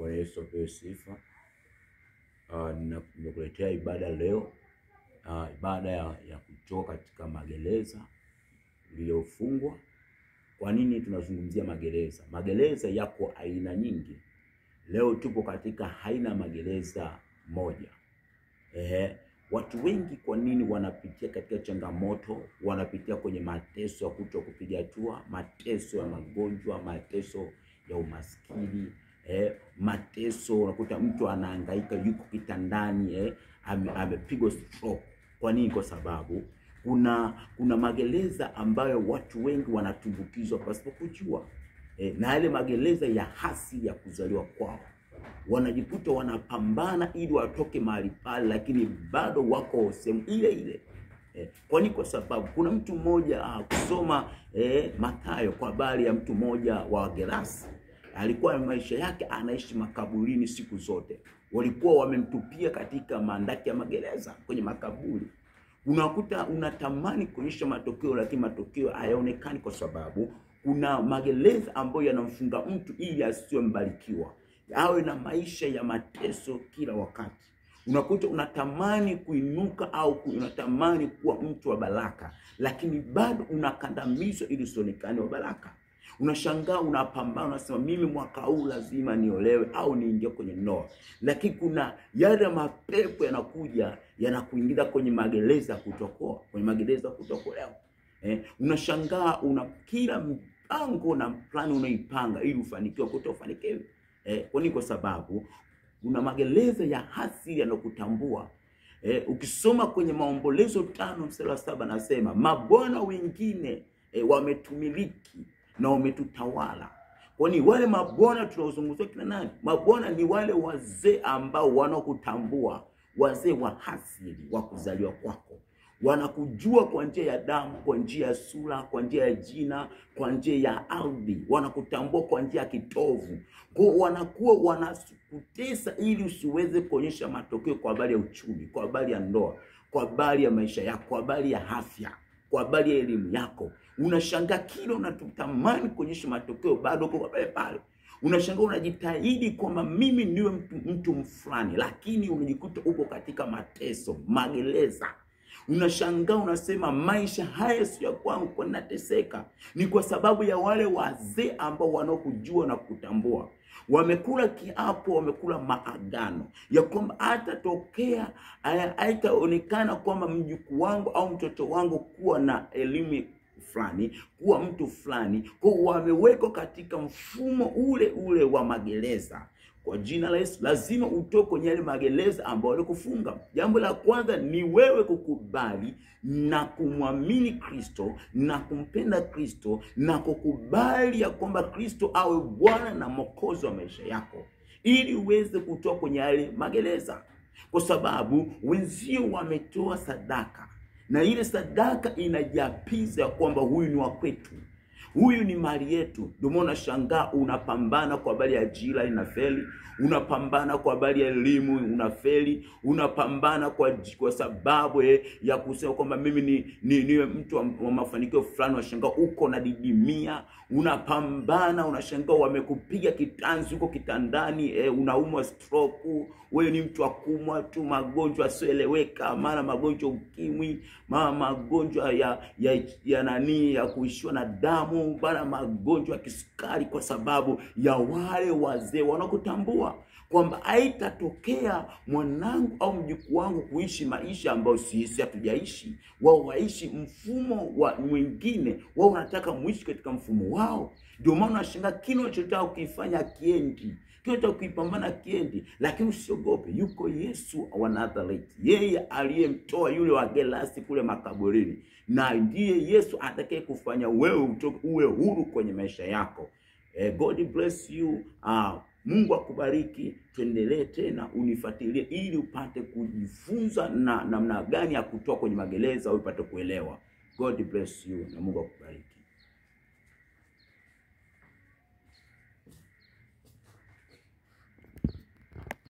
Bwana Yesu apewe sifa. Nimekuletea ibada leo, ibada ya kutoka katika magereza uliyofungwa. Kwa nini tunazungumzia magereza? Magereza yako aina nyingi. Leo tupo katika aina magereza moja. Watu wengi kwa nini wanapitia katika changamoto, wanapitia kwenye mateso ya kutokupiga hatua, mateso ya magonjwa, mateso ya umaskini, mateso unakuta mtu anahangaika, yuko kitandani, amepigwa stroke. Kwa nini? Kwa sababu kuna magereza ambayo watu wengi wanatumbukizwa pasipo kujua. Na yale magereza ya hasi ya kuzaliwa kwao, wanajikuta wanapambana ili watoke mahali pale, lakini bado wako sehemu ile ile. Kwani kwa sababu kuna mtu mmoja kusoma Mathayo kwa habari ya mtu mmoja wa Gerasi, alikuwa maisha yake anaishi makaburini siku zote. Walikuwa wamemtupia katika mandaki ya magereza, kwenye makaburi. Unakuta unatamani kuonyesha matokeo, lakini matokeo hayaonekani kwa sababu kuna magereza ambayo yanamfunga mtu ili asiwe mbarikiwa, awe na maisha ya mateso kila wakati. Unakuta unatamani kuinuka au unatamani kuwa mtu wa baraka, lakini bado unakandamizwa ili usionekane wa baraka. Unashangaa, unapambana, unasema mimi mwaka huu lazima niolewe au niingie kwenye ndoa, lakini kuna yale mapepo yanakuja yanakuingiza kwenye magereza kutokoa, kwenye magereza kutokolewa. Unashangaa una kila mpango na plani unaipanga ili ufanikiwe, kutofanikiwe. Kwani kwa sababu kuna magereza ya asili yanakutambua. Ukisoma kwenye Maombolezo 5:7 nasema mabwana wengine wametumiliki na wametutawala. Kwani wale mabwana tunaozungumzia kina nani? Mabwana ni wale wazee ambao wanakutambua, wazee wa asili wa kuzaliwa kwako. Wanakujua kwa njia ya damu, kwa njia ya sura, kwa njia ya jina, kwa njia ya ardhi. Wanakutambua kwa njia ya kitovu. Kwa wanakuwa wanakutesa ili usiweze kuonyesha matokeo kwa habari ya uchumi, kwa habari ya ndoa, kwa habari ya maisha yako, kwa habari ya afya, kwa habari ya elimu yako. Unashangaa kile unachotamani kuonyesha matokeo bado uko pale pale. Unashangaa unajitahidi kwamba mimi niwe mtu fulani, lakini unajikuta uko katika mateso, magereza. Unashangaa unasema maisha haya sio ya kwangu, kwa nateseka. Ni kwa sababu ya wale wazee ambao wanaokujua na kutambua. Wamekula kiapo, wamekula maagano ya kwamba hatatokea, haitaonekana kwamba mjukuu wangu au mtoto wangu kuwa na elimu fulani, kuwa mtu fulani. Kwa wamewekwa katika mfumo ule ule wa magereza. Kwa jina la Yesu lazima utoke kwenye yale magereza ambayo walikufunga. Jambo la kwanza ni wewe kukubali na kumwamini Kristo na kumpenda Kristo na kukubali ya kwamba Kristo awe Bwana na Mwokozi wa maisha yako, ili uweze kutoka kwenye yale magereza. Kwa sababu wenzio wametoa sadaka, na ile sadaka inajapiza kwamba huyu ni wa kwetu, huyu ni mali yetu. Ndio maana unashangaa unapambana kwa habari ya ajira inafeli, unapambana kwa habari ya elimu unafeli, unapambana kwa sababu ya kusema kwamba mimi niwe mtu wa mafanikio fulani, unashangaa uko na didimia. Unapambana, unashangaa wamekupiga kitanzi huko kitandani, unaumwa stroke, wewe ni mtu wa kumwa tu magonjwa yasiyoeleweka, mara magonjwa ukimwi, mara magonjwa ya nani ya kuishiwa na damu, mara magonjwa ya kisukari, kwa sababu ya wale wazee wanakutambua kwamba haitatokea mwanangu au mjukuu wangu kuishi maisha ambayo sisi hatujaishi. Wao waishi mfumo wa mwingine, wao wanataka muishi katika mfumo wao. Ndio maana unashangaa kile unachotaka kukifanya kiendi, kile unachotaka kuipambana kiendi. Lakini usiogope, yuko Yesu wa Nazareti, yeye aliyemtoa yule wa Gerasi kule makaburini, na ndiye Yesu atakaye kufanya wewe uwe huru kwenye maisha yako. God bless you. Mungu akubariki. Tuendelee tena, unifuatilie ili upate kujifunza na namna gani ya kutoka kwenye magereza, upate kuelewa. God bless you na Mungu akubariki.